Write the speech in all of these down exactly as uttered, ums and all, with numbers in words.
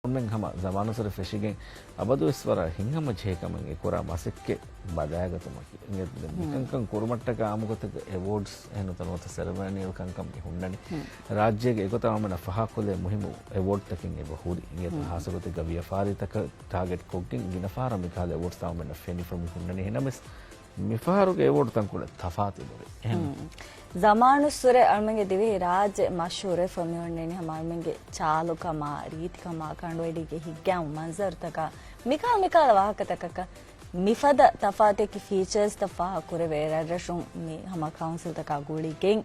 އަޅުމެން ހަމަ ޒަމާނުއްސުރެ ފެށިގެން އަބަދުވެސް ވަރަށް ހިތްހަމަ ޖެހޭ ކަމެއް އެ ކުރާ މަސައްކަތް ބަދައިގަތުމަކީ. އިނގޭތަ؟ މިކަންކަން ކުރުމަށްޓަކާ އާއްމުގޮތަށް އެވޯޑްސް އެހެން ނުވަތަ ސެރެމަނިއަލް ކަންކަން މި ހުންނަނީ. ރާއްޖޭގެ އެގޮތަށް އަޅުމެންނަށް ފާހަގަކޮށްލޭ މުހިއްމު އެވޯޑްތަކެއް އެބަ ހުރި. އިނގޭތަ؟ ހާއްސަގޮތެއްގަ ވިޔަފާރިތަކަށް ޓާގެޓްކޮށްގެން ގިނަ ފަހަރަށް މިކަހަލަ އެވޯޑްސް އަޅުމެންނަށް ފެނިފަ މި ހުންނަނީ. އެހެނަމަވެސް މިފަހަރުގެ އެވޯޑް ތަންކޮޅެއް ތަފާތު ދޮރެއް. އެހެން. ޒަމާނުއްސުރެ އަޅުމެންގެ ދިވެހި ރާއްޖެ މަޝްހޫރެއްފަ މި އޮންނަނީ ހަމަ އަޅުމެންގެ ޗާލުކަމާ، ރީތިކަމާ، ކަނޑުއެޅީގެ ހިތްގައިމު މަންޒަރުތަކާ، މިކާ މިކާލަ ވާހަކަތަކަކަށް މިފަދަ ތަފާތެކި ފީޗާސްތައް ފާހަގަކުރެވޭ ރަށްރަށުން މި ހަމަ ކައުންސިލްތަކާ ގުޅިގެން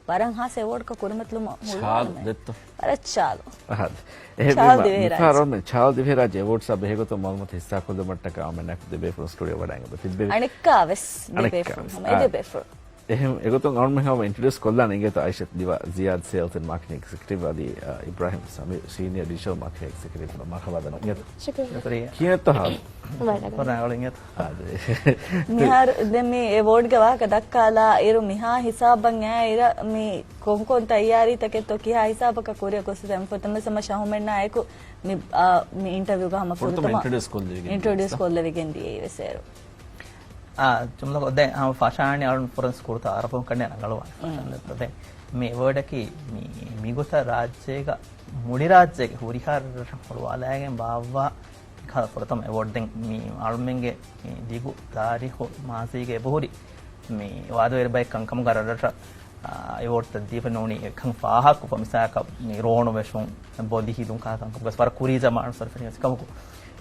ވަރަށް ހާސް އެވޯޑްކަ ކުރިމަތިލުމަށް ހުޅުވާލަމޭ. ދެއްތޯ؟ ވަރަށް ޗާލު. އަހަދު. އެހެންވީމަ، ޗާލު ދިވެހިރާއްޖެ. މިފަހަރު އަޅުމެން ޗާލު ދިވެހިރާއްޖެ އެވޯޑްސްއާ ބެހޭގޮތުން މައުލޫމާތު ހިއްސާކޮށްލުމަށްޓަކާ އަޅުމެންނާއެކު ދެބޭފުޅުން ސްޓޫޑިއޯ ވަޑައިގެން ދެބޭ. އަނެއްކާވެސް އަނެއްކާވެސް. ދެބޭފުޅުން. އާ. ދެބޭފުޅުން. އެހެން އެގޮތުން އަޅުމެން ހަމަ އިންޓްރޮޑިއުސް ކޮށްލާނެ އިނގޭތޯ އައިޝަތު ލިވާ ޒިޔާދް ސޭލްސް އެންޑް މާކެޓިން އެގްޒެކެޓިވް އަދި، އަ، އިބްރާހިމް ސަމީރް ސީނިއަރ ޑިޖިޓަލް މާކެޓިން އެގްޒެކެޓިވް މަރުޙަބާ ދަން އިނގޭތޯ. ޝުކުރިއްޔާ. ކިހިނެއްތޯ ހާލު؟ ވަރަށް ރަނގަޅު. ކޮން ރަނގަޅު އިނގޭތޯ. އާދެ. މިހާރު ދެން މި އެވޯޑްގެ ވާހަކަ ދައްކާލާ އިރު މިހާ ހިސާބަށް އައި އިރަ މި ކޮންކޮން ތައްޔާރީތަކެއްތޯ ކިހާ ހިސާބަކަށް ކުރިއަށް ގޮސްދޭން ފުރަތަމަ ޝަހުމެންނާ އެކު މި، އާ، މި އިންޓަވިއުގަ ހަމަ ފުރަތަމަ ފުރަތަމަ އިންޓްރޮޑިއުސް ކޮށްލެވިގެން އިންޓްރޮޑިއުސް ދިޔަސްތަ؟ ކޮށްލެވިގެން ދިޔައީ ވެސް އޭރު. އާ، ޖުމްލަކޮށް ދެން ހަމަ ފަށާނީ އަޅުން ފުރަންސް ކުރުތަ އަރަބުން ކަންނޭ ރަނގަޅުވާނެ ފަށާނެ. ދެން މި އެވޯޑަކީ މި، މިގޮތަށް ރާއްޖޭގަ މުޅި ރާއްޖޭގެ ހުރިހާ ރަށްރަށަށް ހުޅުވާލައިގެން ބާއްވާ ކަހަލަ ފުރަތަމަ އެވޯޑް. ދެން މި އަޅުމެންގެ މި ދިގު ތާރީޚު މާޒީގެ އެބަހުރި މި ވާދަވެރި ބައެއް ކަންކަމުގަ ރަށްރަށަށް، އާ، އެވޯޑްތައް ދީފަ ނޫނީ އެކަން ފާހަގަކޮށްފަ މިސާލަކަށް މި ރޯނު ވެށުން، ބޮލި ހިލުން ކަހަލަ ކަންކަމުގަ ވަރަށް ކުރީ ޒަމާނުއްސުރެ ފެނި ކަމަކު،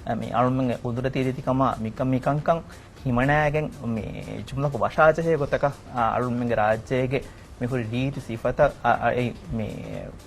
އާ، މި އަޅުމެންގެ ގުދުރަތީ ރީތިކަމާ މިކަ-، މިކަންކަން ހިމަނައިގެން މި ޖުމްލަކޮށް ވަށާޖެހޭ ގޮތަކަށް، އާ، އަޅުމެންގެ ރާއްޖޭގެ މި ހުރި ރީތި ސިފަތައް، އާ، އާ، އެއީ މި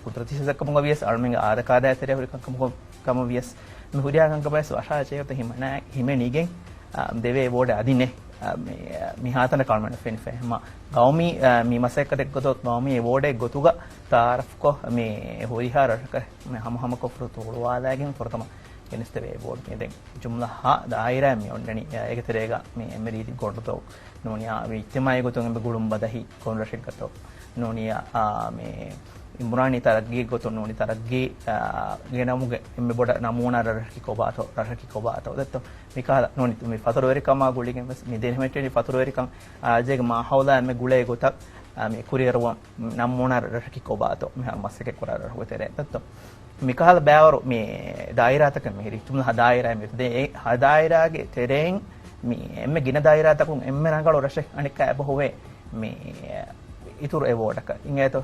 ގުދުރަތީ ސިފަތަކުން ވިޔަސް އަޅުމެންގެ އާދަކާދައިތެރޭ ހުރި ކަންކަމުގަ ކަމަށް ވިޔަސް، މި ހުރިހާ ކަންކަމަށް ވެސް ވަށާޖެހޭ ގޮތަށް ހިމަނާ-، ހިމެނިގެން، އާ، ދެވޭ އެވޯޑެއް އަދި ނެތް. އާ، މި-، މިހާތަނަށް އަޅުމެންނަށް ފެނިފަ. ހަމަ ގައުމީ، އާ، މި މަސައްކަތެއްގޮތުން ގައުމީ އެވޯޑެއް ގޮތުގަ ތައާރަފްކޮށް، މި ހުރިހާ ރަށަކަށް މި ހަމަހަމަކޮށް ފުރަތަމަ ހުޅުވާލައިގެން ފުރަތަމަ ގެނެސްދެވޭ އެވޯޑް. މި ދެން ޖުމްލަ ހަ ދާއިރާ މި އޮންނަނީ، އާ، އޭގެ ތެރޭގަ މި އެންމެ ރީތި ގޮނޑުތޯ ނޫނިއްޔާ، މި އިޖްތިމާޢީ ގޮތުން އެންމެ ގުޅުން ބަދަހި ކޮން ރަށެއްގަތޯ ނޫނިއްޔާ، އާ، މި އިމްރާނީ ތަރައްގީ ގޮތުން ނޫނީ ތަރައްގީ، އާ، ގެނައުމުގެ އެންމެ ބޮޑަށް ނަމޫނާ ރަށަކީ ކޮބާތޯ، ރަށަކީ ކޮބާތޯ ދެއްތޯ. މިކަހަލަ ނޫނީ މި ފަތުރުވެރިކަމާ ގުޅިގެން ވެސް މި ދެނެމެޓެނީ ފަތުރުވެރިކަން ރާއްޖޭގެ މާހައުލާ އެންމެ ގުޅޭ ގޮތަށް، އާ، މި ކުރިއެރުވަން ނަމޫނާ ރަށަކީ ކޮބާތޯ، މިހާރު މަސައްކަތް ކުރާ ރަށުގެ ތެރޭ ދެއްތޯ. މިކަހަލަ ބައިވަރު މި ދާއިރާތަކެއް މިހިރީ ޖުމްލަ ހަ ދާއިރާ މި ދެ ހަ ދާއިރާގެ ތެރެއިން މި އެންމެ ގިނަ ދާއިރާތަކުން އެންމެ ރަނގަޅު ރަށެއް އަނެއްކާ އެބަ ހުވޭ މި އިތުރު އެވޯޑަކަށް އިނގޭތޯ.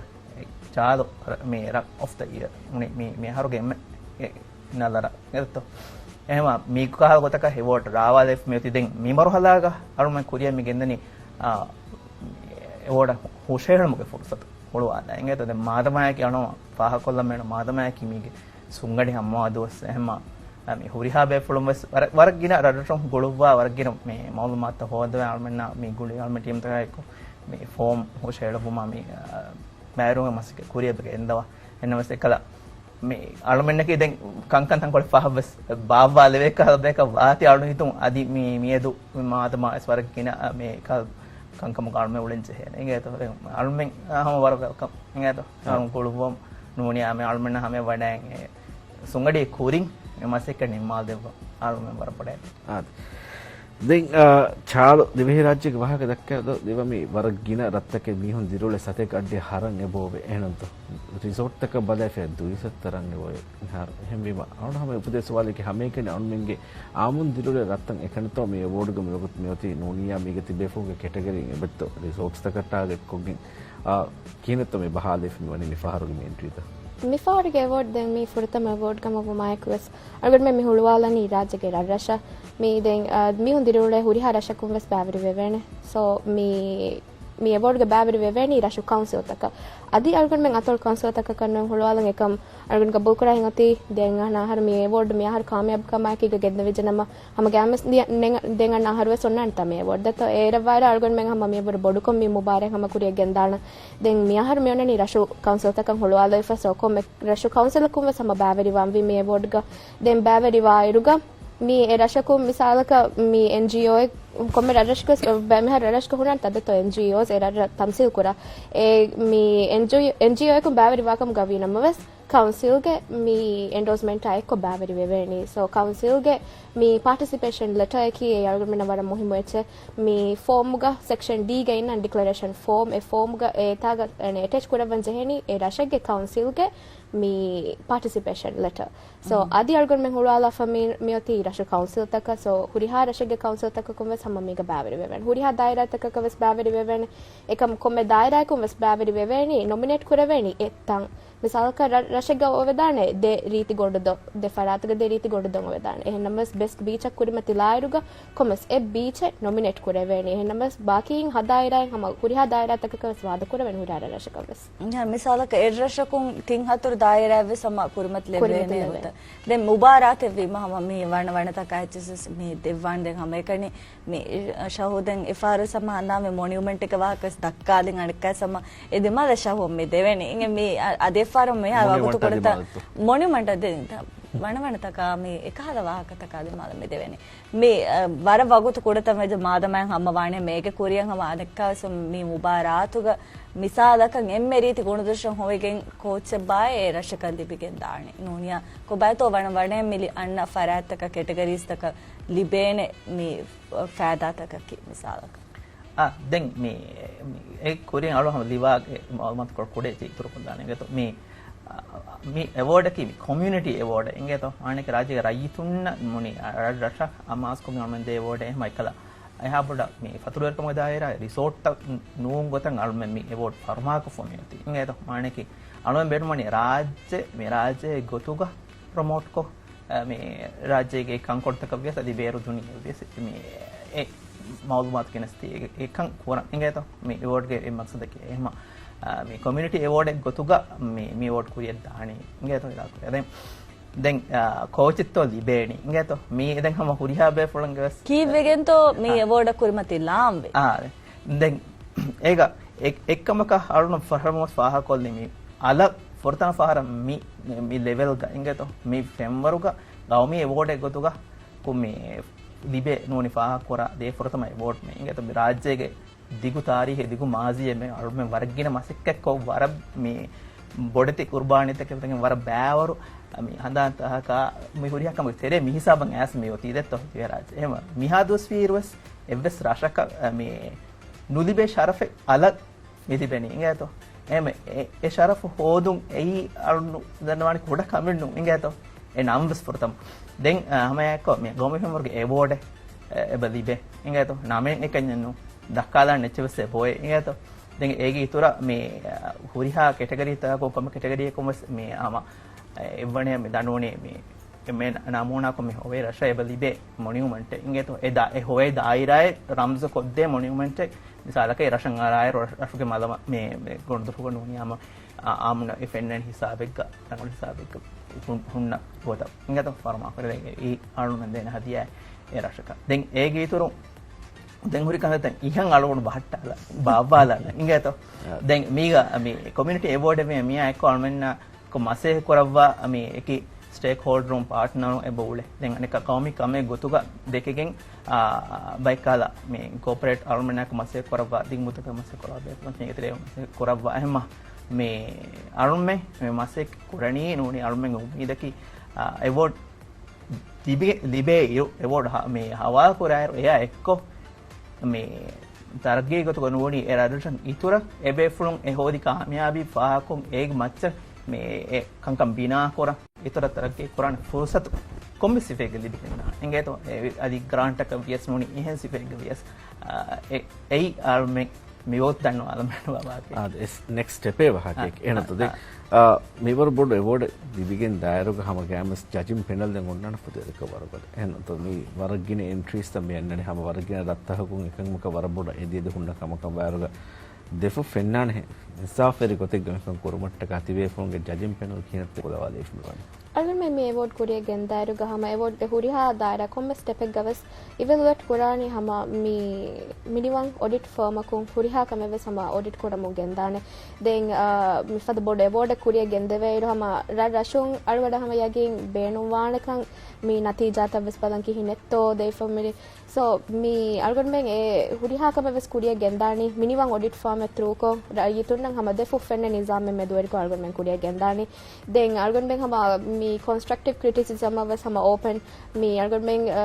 ޗާލު ރަ-، މި ރަށް އޮފް ދަ އިޔަރ މި، މި އަހަރުގެ އެންމެ ގި-، ގިނަ ރަށް އިނގޭތޯ. އެހެމަ މި ކަހަލަ ގޮތަކަށް އެވޯޑް ރާވާލެވިފަ މިއޮތީ. ދެން މި މަރުހަލާގަ އަޅުމެން ކުރިއަށް މި ގެންދަނީ، އާ، އެވޯޑަށް ހުށަހެޅުމުގެ ފުރުސަތު ހުޅުވާލާ އިނގޭތޯ. ދެން މާދަމާއަކީ އަޅު ފާހަގަކޮށްލަން މިއޮންނަ މާދަމާއަކީ މީގެ ސުންގަޑި ހަމަވާ ދުވަސް. އެހެމަ މި ހުރިހާ ބޭފުޅުން ވެސް ވަރަށް، ވަރަށް ގިނަ ރަށްރަށުން ގުޅުއްވާ ވަރަށް ގިނަ މި މައުލޫމާތުތައް ހޯދަވާ އަޅުމެންނާ މި ގުޅި އަޅުމެން ޓީމްތަކާއެކު މި ފޯމް ހުށަހެޅުއްވުމާ މި، އާ، ބައިވެރިވުމުގެ މަސައްކަތް ކުރިއަށް ގެންދަވާ. އެހެންނަމަވެސް އެކަލަ މި އަޅުމެންނަކީ ދެން ކަންކަން ތަންކޮޅެއް ފަހަށް ވެސް ބާއްވާލެވޭ ކަހަލަ ބަޔަކަށް ވާތީ އަޅު ހިތުން އަދި މި، މިއަދު މި މާދަމާ ވެސް ވަރަށް ގިނަ މި ކަ-، ކަންކަމުގަ އަޅުމެން އުޅެން ޖެހޭނެ އިނގޭތޯ. ދެން އަޅުމެން ހަމަ ވަރަށް ވެލްކަމް އިނގޭތޯ. އަ. އަޅުން ގުޅުއްވަން ނޫނީ އާ މި އަޅުމެންނަށް ހަމަ ވަޑައިގެން ސުންގަޑީ ކުރިން މި މަސައްކަތް ނިންމާލަދެއްވަން އަޅުމެން ވަރަށް ބޮޑަށް. އާދެ. ދެން، އާ، ޗާލު ދިވެހިރާއްޖޭގެ ވާހަކަ ދައްކާ ދޯ، ދެން މި ވަރަށް ގިނަ ރަށްތަކެއް މީހުން ދިރިއުޅޭ ސަތޭކަ އަށްޑިހަ ހަ ރަށް އެބަ އޮވޭ އެހެންތޯ. ރިސޯޓްތަކަށް ބަލައިފަ ދުއިސައްތަ ރަށް އެބަ އޮވޭ މިހާރު. އެހެންވީމަ އަޅުގަނޑު ހަމަ އުފަދޭ ސުވާލަކީ ހަމައެކަނި އަޅުމެންގެ އާއްމުން ދިރިއުޅޭ ރަށްތައް އެކަނިތޯ މި އެވޯޑްގަ މިވަގުތު މިއޮތީ ނޫނިއްޔާ މީގަ ތިބޭފުޅުންގެ ކެޓަގަރީ އެބައްތޯ ރިސޯޓްސްތަކަށް ޓާގެޓްކޮށްގެން، އާ، ކިހިނެއްތޯ މި ބަހާލެވިފަ މިވަނީ މި ފަހަރުގެ މި އެންޓްރީތައް؟ މި ފަހަރުގެ އެވޯޑް ދެން މީ ފުރަތަމަ އެވޯޑް ކަމަށް ވުމާއެކު ވެސް އަޅުގަނޑުމެން މި ހުޅުވާލަނީ ރާއްޖޭގެ ރަށްރަށަށް. މީ ދެން، އާ، މީހުން ދިރިއުޅޭ ހުރިހާ ރަށަކުން ވެސް ބައިވެރި ވެވޭނެ. ސޯ، މީ، މި އެވޯޑްގަ ބައިވެރި ވެވޭނީ ރަށު ކައުންސިލްތަކަށް. އަދި އަޅުގަނޑުމެން އަތޮޅު ކައުންސިލްތަކަކަށް ނޫން ހުޅުވާލަން އެކަމް އަޅުގަނޑު ގަބޫލުކުރާ ހިނގަތީ ދެން އަހަރު މި އެވޯޑް މި އަހަރު ކާމިޔާބު ކަމާއެކީގަ ގެންދެވިއްޖެ ނަމަ، ހަމަ ގައިމުވެސް ދިޔަ-، ދެން، ދެން އަންނަ އަހަރުވެސް އޮންނާނެތާ މި އެވޯޑް ދެއްތޯ. އޭރަށްވާއިރާ އަޅުގަނޑުމެން ހަމަ މިއަށްވުރެ ބޮޑުކޮށް މި މުބާރާތް ހަމަ ކުރިއަށް ގެންދާނަން. ދެން މިއަހަރު މިއޮންނަނީ ރަށު ކައުންސިލްތަކަށް ހުޅުވާލައިފަ. ސޯ ކޮންމެ ރަށު ކައުންސިލަކުން ވެސް ހަމަ ބައިވެރިވާންވީ މި އެވޯޑްގަ. ދެން ބައިވެރިވާއިރުގަ މި އެ ރަށަކުން މިސާލަކަށް މި އެންޖީއޯއެއް، ކޮންމެ ރަށަކު ވެސް ބައެއް މިހާރު ރަށަކު ހުންނާނެ ތަދެއްތޯ އެންޖީއޯސް އެ ރަށަށް ތަމްސީލް ކުރާ. އެ މި އެންޖީއޯއެކުން ބައިވެރިވާކަމުގަ ވީ ނަމަވެސް، ކައުންސިލްގެ މި އެންޑޯސްމަންޓާ އެއްކޮށް ބާވެރި ވެވޭނީ. ސޯ، ކައުންސިލްގެ މި ޕާޓިސިޕޭޝަން ލެޓަރއަކީ އެ އަޅުގަނޑުމެންނަށް ވަރަށް މުހިއްމު އެއްޗެއް. މި ފޯމުގަ ސެކްޝަން ޑީގަ އިންނަން ޑިކްލަރޭޝަން ފޯމް. އެ ފޯމުގަ އެތާގަ އެޓޭޗް ކުރައްވަން ޖެހެނީ އެ ރަށެއްގެ ކައުންސިލްގެ މި ޕާޓިސިޕޭޝަން ލެޓަރ. ސޯ، އަދި އަޅުގަނޑުމެން ހުޅުވާލާފަ މި، މިއޮތީ ރަށު ކައުންސިލްތަކަށް. ސޯ، ހުރިހާ ރަށެއްގެ ކައުންސިލްތަކަކުން ވެސް ހަމަ މީގަ ބާވެރި ވެވޭނެ. ހުރިހާ ދާއިރާތަކަކަށް ވެސް ބާވެރި ވެވޭނެ. އެކަމް ކޮންމެ ދާއިރާއަކުން ވެސް ބާވެރި ވެވޭނީ ނޮމިނޭޓް ކުރެވޭނީ އެއް ތަން. މިސާލަކަށް ރަށެއްގަ އޮވެދާނެ ދެ ރީތި ގޮނޑު ދޮ، ދެ ފަރާތުގަ ދެ ރީތި ގޮނޑު ދޮން އޮވެދާނެ. އެހެންނަމަވެސް ބެސްޓް ބީޗަށް ކުރިމަތިލާއިރުގަ ކޮންމެސް އެއް ބީޗެއް ނޮމިނޭޓް ކުރެވޭނީ. އެހެންނަމަވެސް ބާކީ ހަ ދާއިރާއިން ހަމަ ހުރިހާ ދާއިރާތަކަކަށް ވެސް ވާދަ ކުރެވޭނެ ހުރިހާ ރަށަކަށް ވެސް. މިސާލަކަށް އެއް ރަށަކުން ތިން ހަތަރު ދާއިރާއެއް ވެސް ހަމަ ކުރިމަތި ކުރިމަތި ލެއްވޭނެ ލެއްވޭ. އޮތަ. ދެން މުބާރާތެއް ވީމަ ހަމަ މި ވަނަ ވަނަތަކާ އެއްޗެސް ވެސް މި ދެއްވާނެ. ދެން ހަމަ އެކަނި މި ޝަހޫދެން އެފާރު ސަމާ ހަނދާން މި މޮނިއުމެންޓްގެ ވާހަކަ ވެސް ދައްކާލިން އަނެއްކާ ސަމާ އެ ދިމާލަށް ޝަހޫ މި ދެވެނީ. އިނގެ މި އަ، އަދި އެފާރު މިހާ ވަގުތު ކުޑަތަ މޮނިއުމެންޓް ދިމާލަށް މޮނިއުމެންޓް ދެ ވަނަ ވަނަތަކާ މި އެކަހަލަ ވާހަކަތަކާ ދިމާލަށް މި ދެވެނީ. މި، އަ، ވަރަށް ވަގުތު ކުޑަތަން ވެއްޖެ މާދަމާއިން ހަމަ ވާނެ މޭގެ ކުރިޔަށް ހަމަ އަނެއްކާ ވެސް މި މުބާރާތުގަ މިސާލަކަށް އެންމެ ރީތި ގުނުދުށަށް ހޮވިގެން ކޯޗެއް ބާއޭ އެ ރަށަކަށް ލިބިގެން ދާނެ. ނޫނިޔާ ކޮބާތޯ ވަނަ ވަނައެއް މި ލި، އަންނަ ފަރާތްތަކަށް ކެޓަގަރީސްތަކަށް ލިބޭނެ މި ފައިދާތަކަކީ މިސާލަކަށް. އާ، ދެން މި، މި އެ ކުރިން އަޅު ހަމަ ލިވާގެ މައުލޫމާތު ކޮޅު ކުޑައެއްޗެއް އިތުރު ކޮށްދާނެ އިނގޭތޯ. މި، އާ، މި އެވޯޑަކީ މި ކޮމިއުނިޓީ އެވޯޑެއް އިނގޭތޯ. އާނެކެ ރާއްޖޭގެ ރައްޔިތުންނަށް މުނި ރަށަށް އަމާޒުކޮށްގެން އަޅުމެން ދޭ އެވޯޑެއް އެހެން އެކަލަ. އެހާ ބޮޑަށް މި ފަތުރުވެރިކަމުގެ ދާއިރާ ރިސޯޓްތައް ނޫން ގޮތަށް އަޅުމެން މި އެވޯޑް ފަރުމާކޮށްފަ މި އޮތީ. އިނގޭތޯ މާނައަކީ އަޅުމެން ބޭނުމަނީ ރާއްޖެ، މި ރާއްޖޭ ގޮތުގަ ޕްރޮމޯޓްކޮށް، އަ، މި ރާއްޖޭގެ ކަންކޮޅުތަކަށް ވިޔަސް އަދި ބޭރު ދުނިޔެ ވިޔަސް މި އެ މައުލޫމާތު ގެނެސްދީ އެ، އެކަން ކުރަން. އިނގޭތޯ މި އެވޯޑްގެ އެ މަގްސަދަކީ. އެހެމަ، އަ، މި ކޮމިއުނިޓީ އެވޯޑެއް ގޮތުގަ މި، މި އެވޯޑް ކުރިއަށް ދާނީ. އިނގޭތޯ އިރާދަ ކުރޭ. ދެން ދެން، އާ، ކޯޗެއްތޯ ލިބޭނީ. އިނގޭތޯ؟ މީ ދެން ހަމަ ހުރިހާ ބޭފުޅުންގެ ވެސް. ކީއްވެގެންތޯ މީ އާ. އެވޯޑަށް ކުރިމަތިލާންވީ؟ އާ، ދެން އޭގަ އެ، އެއްކަމަކަށް އަޅުން ފަހަރަމުވެސް ފާހަގަކޮށްލި މީ އަލަށް ފުރަތަމަ ފަހަރަށް މި، މި ލެވެލްގަ އިނގޭތޯ؟ މި ފެންވަރުގަ ގައުމީ އެވޯޑެއް ގޮތުގަ ކު މި ލިބޭ ނޫނީ ފާހަގަކުރާ ދޭ ފުރަތަމަ އެވޯޑް މީ އިނގޭތޯ؟ މި ރާއްޖޭގެ ދިގު ތާރީހެއް، ދިގު މާޒީއެއް މެ އަޅުމެން ވަރަށް ގިނަ މަސައްކަތްކޮށް، ވަރަށް މި ބޮޑެތި ޤުރުބާނީތަކެއް ވެގެން ވަރަށް ބައިވަރު މި ހަނދާންތަކާ މި ހުރިހާ ކަމުގެ ތެރޭ މި ހިސާބަށް އައިސް މި އޮތީ ދެއްތޯ ދިވެހިރާއްޖެ. އެހެން މިހާ ދުވަސްވީއިރު ވެސް އެއްވެސް ރަށަކަށް މި ނުލިބޭ ޝަރަފެއް އަލަށް މި ލިބެނީ އިނގޭތޯ؟ އެހެން އެ، އެ ޝަރަފު ހޯދުން އެއީ އަޅުން ދަންނަވާނީ ކުޑަ ކަމެއް ނޫން އިނގޭތޯ؟ އެ ނަމް ވެސް ފުރަތަމަ. ދެން، އަ، ހަމައެއާއެއްކޮށް މި ގައުމީ ފެންވަރުގެ އެވޯޑެއް އެބަ ލިބޭ އިނގޭތޯ؟ ނަމެއް އެކަންޏެއް ނޫން. ދައްކާލާން އެއްޗެއް ވެސް އެބައޮތް އިނގޭތޯ؟ ދެން އޭގެ އިތުރަށް މި، އަ، ހުރިހާ ކެޓަގަރީތަކަކުން ކޮންމެ ކެޓަގަރީއަކުން ވެސް މި ހަމަ އެއްވަނަޔަށް މި ދަނޑުވަނީ މި އެންމެ ނަމޫނާކޮށް މި ހޮވޭ ރަށަށް އެބަ ލިބޭ މޮނިއުމަންޓެއް އިނގޭތޯ؟ އެ ދާ، އެ ހޮވޭ ދާއިރާއެއް ރަމްޒު ކޮށްދޭ މޮނިއުމަންޓެއް. މިސާލަކަށް އެ ރަށަށް އަރާއިރު ރަށުގެ މަލަމަ މި، މި ގޮނޑުދޮށުގަ ނޫނީ ހަމަ އާ، އާމުން އެ ފެންނަން ހިސާބެއްގަ، ރަނގަޅު ހިސާބެއްގަ ހުން، ހުންނަ ގޮތަށް އިނގޭތޯ ފަރުމާކުރެވޭ އެއީ އަޅުމެން ދޭނެ ހަދިޔާ އެ ރަށަކަށް. ދެން އޭގެ އިތުރު ދެން ހުރި ކަންތައް އިހަން އަޅުގަނޑު ބަހައްޓާލަ، ބާއްވާލާ އިނގޭތޯ؟ އާ. ދެން މީގަ މި ކޮމިއުނިޓީ އެވޯޑެއް މި، މިއާ އެއްކޮށް އަޅުމެންނަށް މަސައްކަތް ކުރައްވާ މި އެކި ސްޓޭކް ހޯލްޑަރުން ޕާޓްނަރުން އެބަ އުޅޭ. ދެން އަނެއްކާ ގައުމީ ކަމެއް ގޮތުގަ ދެކެގެން، އާ، ބައެއްކަހަލަ މި ކޯޕަރޭޓް އަޅުމެންނާއެކު މަސައްކަތް ކުރައްވާ، ދިގުމުއްދަތަކަށް މަސައްކަތް ކުރައްވާ، ބޭފުޅުން ތިން އެތެރެ މަސައްކަތް ކުރައްވާ. އެހެންމަ މި އަޅުމެން މި މަސައްކަތް ކުރަނީ ނޫނީ އަޅުމެންގެ އުއްމީދަކީ، އާ، އެވޯޑް ލިބޭ، ލިބޭ އިރު، އެވޯޑް ހަ، މި ހަވާލު ކުރާއިރު އެއާ އެއްކޮށް މި ތަރައްގީ ގޮތުގަ ނޫނީ އެ ރަށްރަށަށް އިތުރަށް އެބޭފުޅުން އެ ހޯދި ކާމިޔާބީ ފާހަގަކޮށް އޭގެ މައްޗަށް މި އެ ކަންކަން ބިނާ ކުރަން އިތުރަށް ތަރައްގީ ކުރާނެ ފުރުސަތު ކޮންމެ ސިފައެއްގަ ލިބިގެންދާނެ އިނގޭތޯ؟ އެ އަދި ގްރާންޓަކަށް ވިޔަސް ނޫނީ އެހެން ސިފައެއްގަ ވިޔަސް، އާ، އެ، އެއީ އަޅުމެން މި ވަގުތު ދަންނަވާލަމާ ވާހަކައެއް. އާ، އެސް، ނެކްސްޓް ސްޓެޕޭ ވާހަކައެއް. އާ، އެހެންތޯ ދެން، އާ. އާ، މިވަރު ބޮޑު އެވޯޑެއް ލިބިގެން ދާއިރުގަ ހަމަ ގައިމުވެސް ޖަޖިން ޕެނަލް ދެން އޮންނާނެ ފުދޭ ދެކަ ވަރުގަދަ. އެހެންތޯ މީ ވަރަށް ގިނަ އެންޓްރީސްތައް މި އަންނަނީ ހަމަ ވަރަށް ގިނަ ރަށްތަކަކުން އެކަންކަމަކަށް ވަރަށް ބޮޑަށް އެދި އެދި ހުންނަ ކަމަކަށް ވާއިރުގަ ދެފަ ފެންނާނެ ހެ، އިންސާފުވެރި ގޮތެއްގަ މިކަން ކުރުމަށްޓަކާ ތިބޭފުޅުންގެ ޖަޖިން ޕެނަލް ކިހިނެއްތޯ ގުޅަވާލައިފި މިވަނީ. އަޅުގަނޑުމެން މި އެވޯޑް ކުރިއަށް ގެންދާއިރުގަ ހަމަ އެވޯޑްގެ ހުރިހާ ދާއިރާ ކޮންމެ ސްޓެޕެއްގަ ވެސް އިވެލުއޭޓް ކުރާނީ ހަމަ މި މިނިވަން އޮޑިޓް ފާމަކުން ހުރިހާ ކަމެއް ވެސް ހަމަ އޮޑިޓް ކުރަމުން ގެންދާނެ. ދެން، އާ، މިފަދަ ބޮޑު އެވޯޑެއް ކުރިއަށް ގެންދެވޭއިރު ހަމަ ރަށް ރަށުން އަޅުގަނޑަށް ހަމަ ޔަގީން ބޭނުންވާނެކަން މި ނަތީޖާތައް ވެސް ބަލަން ކިހިނެއްތޯ ދެވިފަ މިރި. ސޯ، މި އަޅުގަނޑުމެން އެ ހުރިހާ ކަމެއް ވެސް ކުރިއަށް ގެންދާނީ މިނިވަން އޮޑިޓް ފާމެއް ތްރޫކޮށް، ރައްޔިތުންނަށް ހަމަ ދެ ފުށް ފެންނަ ނިޒާމެއް މެދުވެރިކޮށް އަޅުގަނޑުމެން ކުރިއަށް ގެންދާނީ. ދެން އަޅުގަނޑުމެން ހަމަ މި ކޮންސްޓްރަކްޓިވް ކްރިޓިސިޒަމަށް ވެސް ހަމަ އޯޕަން، މި އަޅުގަނޑުމެން، އަ،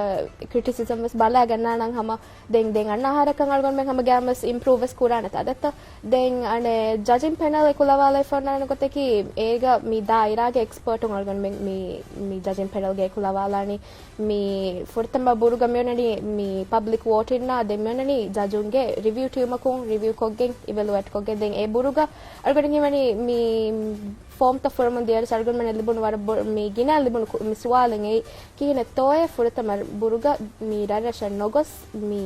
ކްރިޓިސިޒަމް ވެސް ބަލާ ގަންނާނަން ހަމަ. ދެން، ދެން އަންނަ އަހަރަކަށް އަޅުގަނޑުމެން ހަމަ ގާމަސް އިމްޕްރޫވް ވެސް ކުރާނެ ތާ ދެއްތޯ. ދެން އަނެއް ޖަޖިން ޕެނަލް އެކުލަވާލައިފަ އޮންނާނެ ގޮތަކީ، އޭގަ މި ދާއިރާގެ އެކްސްޕަރޓުން އަޅުގަނޑުމެން މި، މި ޖަޖިން ޕެނަލްގެ އެކުލަވާލާނީ. މި ފުރަތަމަ ބުރުގަ މިއޮންނަނީ މި ޕަބްލިކް ވޯޓިންނާ ދެން މިއޮންނަނީ ޖަޖުންގެ ރިވިއު ޓީމަކުން ރިވިއު ކޮށްގެން، އިވެލުއޭޓް ކޮށްގެން. ދެން އެ ބުރުގަ އަޅުގަނޑު ހީވަނީ މި ފޯމްތައް ފުރަމުން ދިޔައިރު އަޅުގަނޑުމެންނަށް ލިބުނު ވަރަށް ބޮ-، މި ގިނަ ލިބުނު ކު-، މި ސުވާލެއް އެއީ، ކިހިނެއްތޯއޭ ފުރަތަމަ ބުރުގަ މި ރަށްރަށަށް ނޮގޮސް މި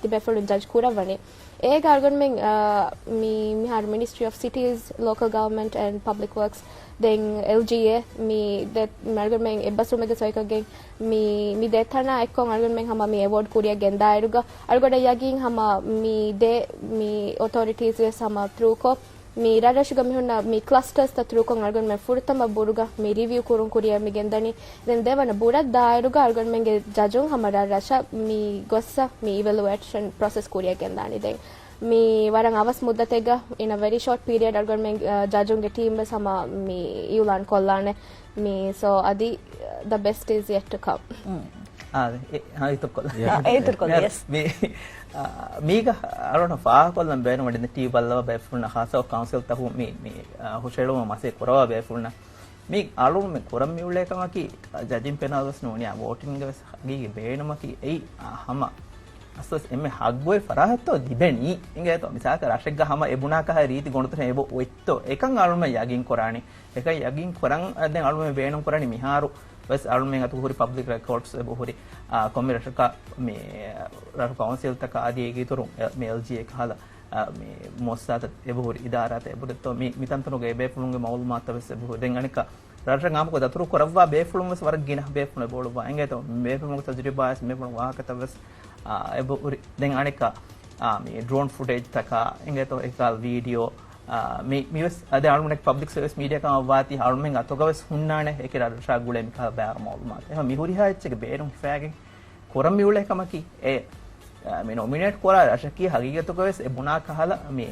ތިބޭފުޅުން ޖަޖް ކުރައްވަނީ. އޭގަ އަޅުގަނޑުމެން، އާ، މި، މިހާރު މިނިސްޓްރީ އޮފް ސިޓީޒް، ލޯކަލް ގަވަރންމަންޓް އެންޑް ޕަބްލިކް ވަރކްސް، ދެން އެލްޖީއޭ، މި ދެ-، މި އަޅުގަނޑުމެން އެއްބަސްވުމެއްގެ ސޮއިކަށް ގެން، މި، މި ދެ ތަނާ އެއްކޮށް އަޅުގަނޑުމެން ހަމަ މި އެވޯޑް ކުރިއަށް ގެންދާއިރުގަ، އަޅުގަނޑަށް ޔަގީން ހަމަ މި ދެ، މި އޮތޯރިޓީސް ވެސް ހަމަ ތްރޫކޮށް، މި ރަށްރަށުގަ މި ހުންނަ މި ކްލަސްޓަރސްތައް ތްރޫކޮށް އަޅުގަނޑުމެން ފުރަތަމަ ބުރުގަ މި ރިވިއު ކުރުން ކުރިއަށް މި ގެންދަނީ. ދެން ދެވަނަ ބުރަށް ދާއިރުގަ އަޅުގަނޑުމެންގެ ޖަޖުން ހަމަ ރަށްރަށަށް މި ގޮއްސަ މި އިވެލުއޭޝަން ޕްރޮސެސް ކުރިއަށް ގެންދާނީ. ދެން މި ވަރަށް އަވަސް މުއްދަތެއްގަ، in a very short period، އަޅުގަނޑުމެން، އަ، ޖަޖުންގެ ޓީމް ވެސް ހަމަ މި އިއުލާން ކޮށްލާނެ. މި، ސޯ، އަދި، the best is yet to come. އާ، އެ، އާ، އިތުރުކޮށްލާ. އާ، އެ، އިތުރުކޮށްލާ، ޔެސް. މި، އާ، މީގަ އަޅުގަނޑު ފާހަގަކޮށްލަން ބޭނުންވަނީ ޓީވީ ބައްލަވާ ބޭފުޅުންނަށް ޚާއްޞަކޮށް ކައުންސިލްތަކުން މި، މި، އާ، ހުށަހެޅުމަށް މަސައްކަތް ކުރައްވާ ބޭފުޅުންނަށް. މި އަޅުގަނޑުމެން ކުރަން މިއުޅޭ ކަމަކީ، އާ، ޖަޖިން ޕެނަލް ވެސް ނޫނިއްޔާ ވޯޓިންގ ވެސް ހަގީގީ ބޭނުމަކީ އެއީ، އާ، ހަމަ އަސްލުވެސް އެންމެ ހައްގުވެރި ފަރާހަތްތޯ ލިބެނީ. އިނގޭތޯ، މިސާލަކަށް ރަށެއްގަ ހަމަ އެ ބުނާ ކަހަލަ ރީތި ގޮނޑުތަނެއް އެބަ އޮތްތޯ، އެކަން އަޅުމެން ޔަގީން ކުރާނީ. އެކަން ޔަގީން ކުރަން، އަ، ދެން އަޅުމެން ބޭނުން ކުރަނީ މިހާރު ވެސް އަޅުމެން އަތު ހުރި ޕަބްލިކް ރެކޯޑްސް އެބަ ހުރި، އާ، ކޮންމެ ރަށަކަށް މި ރަށު ކައުންސިލްތަކާ އަދި އޭގެ އިތުރުން، އެ، މި އެލްޖީއޭ ކަހަލަ، އާ، މި މުއައްސަސާތައް އެބަ ހުރި އިދާރާތައް އެބަ ހުރިތޯ މި، މި ތަންތަނުގެ ބޭފުޅުންގެ މައުލޫމާތަށް ވެސް އެބަ ހުރި. ދެން އަނެއްކާ ރަށަށް އާއްމުކޮށް ދަތުރު ކުރައްވާ ބޭފުޅުން ވެސް ވަރަށް ގިނަ ބޭފުޅުން އެބަ އުޅުއްވާ. އިނގޭތޯ، ބޭފުޅުންގެ ތަޖުރިބާ ވެސް ބޭފުޅުން ވާހަކަތައް ވެސް، އާ، އެބަ ހުރި. ދެން އަނެއްކާ، އާ، މި ޑްރޯން ފުޓޭޖްތަކާ، އިނގޭތޯ، އެކާލް ވީޑިއޯ، އާ، މި، މިވެސް އަދި އަޅުގަނޑަކީ ޕަބްލިކް ސަރވިސް މީޑިއާ ކަމަށް ވާތީ އަޅުމެން އަތުގަ ވެސް ހުންނާނެ އެކި ރަށްރަށާ ގުޅޭ މިކަހަލަ ބައިވަރު މައުލޫމާތު. އެހެން މި ހުރިހާ އެއްޗެއްގެ ބޭނުން ހިފައިގެން ކުރަން މިއުޅޭ ކަމަކީ، އެ، އާ، މި ނޮމިނޭޓް ކުރާ ރަށަކީ ހަގީގަތުގަ ވެސް އެ ބުނާ ކަހަލަ މި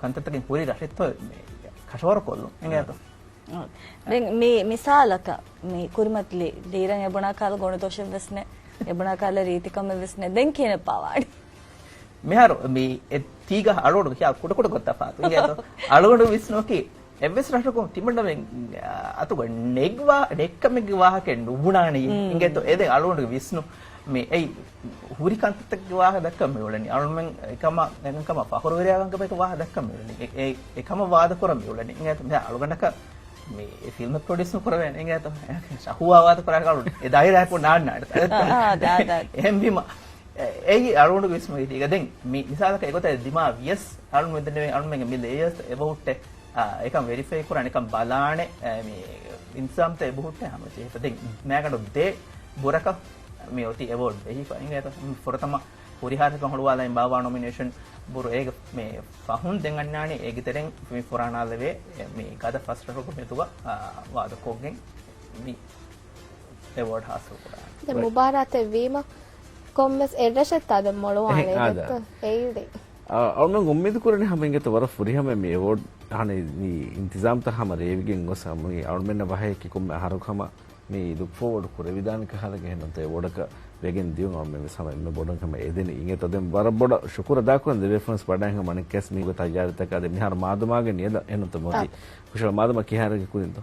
ކަންތައްތަކެއް ހުރި ރަށެއްތޯ މި ކަށަވަރު ކޮށްލުން. އިނގޭތޯ؟ ދެން މި މިސާލަކަށް، މި ކުރިމަތިލީ ލީރަން އެބުނާ ކަހަލަ ގޮނޑުދޮށެއް ވެސް ނެތް، އެބުނާ ކަހަލަ ރީތިކަމެއް ވެސް ނެތް. ދެން ކިހިނެއް ޕާވާނީ؟ މިހާރު މި އެ ތީގަ އަޅުގަނޑު ކިޔާ ކުޑަކުޑަ ގޮތްތައް ފާތު. އިނގޭތޯ؟ އަޅުގަނޑު ވިސްނުމަކީ އެއްވެސް ރަށަކުން ތިމަންނަމެން އަތުގަ ނެގްވާ، ނެއްކަމެއްގެ ވާހަކައެއް ނުބުނާނެޔޭ. އިނގޭތޯ؟ އެ ދެން އަޅުގަނޑުގެ ވިސްނު މި އެއީ ހުރި ކަންތައްތަކެއްގެ ވާހަކަ ދައްކަން މިއުޅެނީ. އަޅުމެން އެކަމަށް، އެކަންކަމަށް ފަޚުރުވެރިވާކަން ކަމަށް ވާހަކަ ދައްކަން މިއުޅެނީ. އެ، އެ، އެކަމަށް ވާދަކުރަން މިއުޅެނީ. އިނގޭތޯ؟ މި އަޅުގަނޑަކަށް މި ފިލްމެއް ޕްރޮޑިއުސް ނުކުރެވޭނެ. އިނގޭތޯ؟ ޝަހުވާ ވާދަކުރާ ކަޅު އެ ދާއިރާއަކުން ނާންނާނެ. އާ، އާ، ދާ، ދާ. އެހެންވީމަ، އެ، އެއީ އަޅުގަނޑުގެ ވިސްނުމަކީ ތީގަ. ދެން މި މިސާލަކަށް އެގޮތަށް ދިމާވިޔަސް، އަޅުގަނޑު މި ދެންނެވި އަޅުމެންގެ މި ލޭޔާސް އެބަހުއްޓޭ، އާ، އެކަން ވެރިފައި ކުރާނެ، އެކަން ބަލާނެ، އެ، މި އިންތިޒާމްތައް އެބަހުއްޓޭ ހަމަ ޖެހިފަ. ދެން މައިގަނޑު ދެ ބުރަކަށް މި އޮތީ އެވޯޑް ޖެހިފަ. އިނގޭތޯ؟ ފުރަތަމަ ހުރިހާ ރަށަކަށް ހުޅުވާލައި ބާއްވާ ނޮމިނޭޝަން ބުރު އޭގެ މި ފަހުން ދެން އަންނާނީ އޭގެ ތެރެއިން މި ފުރާނައަށް ލެވޭ މި ގަދަ ފަސް ރަށަކު މެދުގަ، އާ، ވާދަކޮށްގެން މި އެވޯޑް ހާސިލް ކުރާނެ. ދެން މުބާރާތެއް ވީމަ ކޮންމެސް އެއްރަށެއްތާ ދެން މޮޅުވާނެ އެހެން، އާދަ. ދެއްތޯ؟ އެއީ ދެން. އާ، އަޅުމެން އުއްމީދު ކުރަނީ ހަމަ އިނގޭތޯ ވަރަށް ފުރިހަމަ މި އެވޯޑް އަހަނީ މި އިންތިޒާމްތައް ހަމަ ރޭވިގެން ގޮސް ހަމަ މި އަޅުމެންނަށް ވަހައެކި ކޮންމެ އަހަރަކު ހަމަ މި ލުކް ފޯވަޑް ކުރެވިދާނެ ކަހަލަ ގެ ހެންނުންތޯ އެވޯޑަކަށް ވެގެން ދިޔުން އަޅުމެން ވެސް ހަމަ އެންމެ ބޮޑުން ހަމަ އެދެނީ. އިނގޭތޯ ދެން ވަރަށް ބޮޑަށް ޝުކުރު އަދާކުރަން ދެ ބޭފުޅުން ވެސް ބަޑާން ހަމަ އަނެއްކާސް މީގެ ތައްޔާރީތަކާ ދެ މިހާރު މާދަމާގެ ނިޔަލަށް އެހެންނުންތޯ މޯދީ. އާ. ހުށަހަޅު މާދަމާ ކިހާރަގެ ކުރިންތޯ؟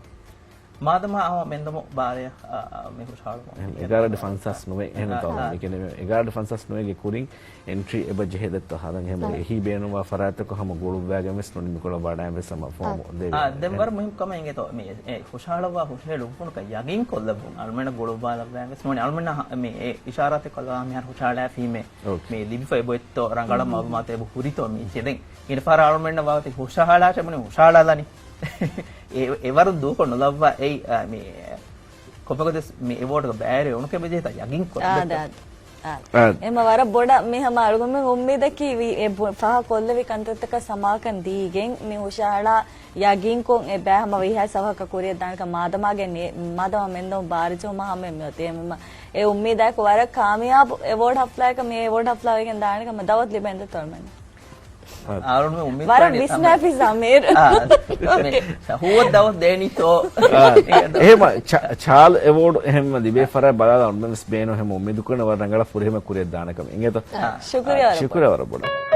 މާދަމާ ހަމަ މެންދަމު ބާރަޔަށް، އާ، މި ހުށަހަޅު އެހެން، އެގާރަ އަޑި ފަންސާސް ނުވައެއް އެހެންނުންތޯ އާ، އާ. މި ކިޔަނީ އެގާރަ އަޑި ފަންސާސް ނުވައެއްގެ ކުރިން އެންޓްރީ އެބަ ޖެހޭ ދެއްތޯ ހަދަން އެހެން އާ. އެހީ ބޭނުންވާ ފަރާތްތަކު ހަމަ ގުޅުއްވާގެން ވެސް ނޫނީ މިކޮޅަށް ވަޑައިން ވެސް ހަމަ ފޯމު އާ. ދެވޭ. އާ، ދެން ވަރަށް މުހިންމު ކަމެއް އިނގޭތޯ މި އެ ހުށަހަޅައްވާ ހުށަހެޅުއްވުނުކަން ޔަގީން ކޮށްލައްވުން އަޅުމެންނަށް ގުޅުއްވާލައްވާ ވެސް ނޫނީ އަޅުމެންނަށް މި އެ އިޝާރާތެއް ކޮށްލާ މިހާރު ހުށަހަޅާފީމޭ އޯކޭ. މި ލިބިފަ އެބައޮތްތޯ ރަނގަޅަށް މައުލޫމާތު އެބަ ހުރިތޯ މީ ދެން އިނގޭ ފަހަރަށް އަޅުމެންނަށް ވާގޮތެއް ހުށަހަޅާ ޗެމުނި ހުށަހަޅާލަނީ. އެ، އެވަރު ދޫކޮށް ނުލައްވާ އެއީ، އާ، މި ކޮންމެގޮތެސް މި އެވޯޑްގެ ބައިވެރި އުނުކެބެ ޖެހިތާ ޔަގީން ކޮށް އާ، ދެއްތޯ؟ ދާ. އާ. އެމަ ވަރަށް ބޮޑަށް މި ހަމަ އަޅުގަނޑުމެން އުއްމީދަކީ ވީ އެ ބު-، ފަހަ ކޮށްލެވި ކަންތައްތަކަށް ސަމާކަން ދީގެން މި ހުށަހަޅާ ޔަގީންކޮށް އެ ބައި ހަމަ ވީހާ ސަވަހަކަށް ކުރިއަށްދާނެކަން މާދަމާގެ ނި-، މާދަމާ މެންދަމު ބާރިޖުވުމަށް ހަމަ މިއޮތީ. އެމަ އެ އުއްމީދާއެކު ވަރަށް ކާމިޔާބު އެވޯޑް ހަފްލާއަކަށް މި އެވޯޑް ހަފްލާ ވެގެން ދާނެކަމަށް ދައުވަތު ލިބެންދެއްތޯ އަޅުމެން. އާރުން މި އުއްމީދު ވަރަށް ކުރަނީ ވިސްނާފި ސަމީރު. އާ، މި ހުވަ ދައުވަތު ދޭނީތޯ؟ އާ، އެހެމަ ޗާ-، ޗާލް އެވޯޑް އެހެން ލިބޭ ފަރާތް ބަލާލާ އަޅުމެން ވެސް ބޭނު އެހެމަ އުއްމީދު ކުރަން ވަރަށް ރަނގަޅަށް ފުރިހަމަ ކުރިއަށް ދާނެކަމަށް. އިނގޭތޯ؟ އާ. ޝުކުރިޔާ ވަރަށް ޝުކުރިޔާ ވަރަށް ބޮޑަށް.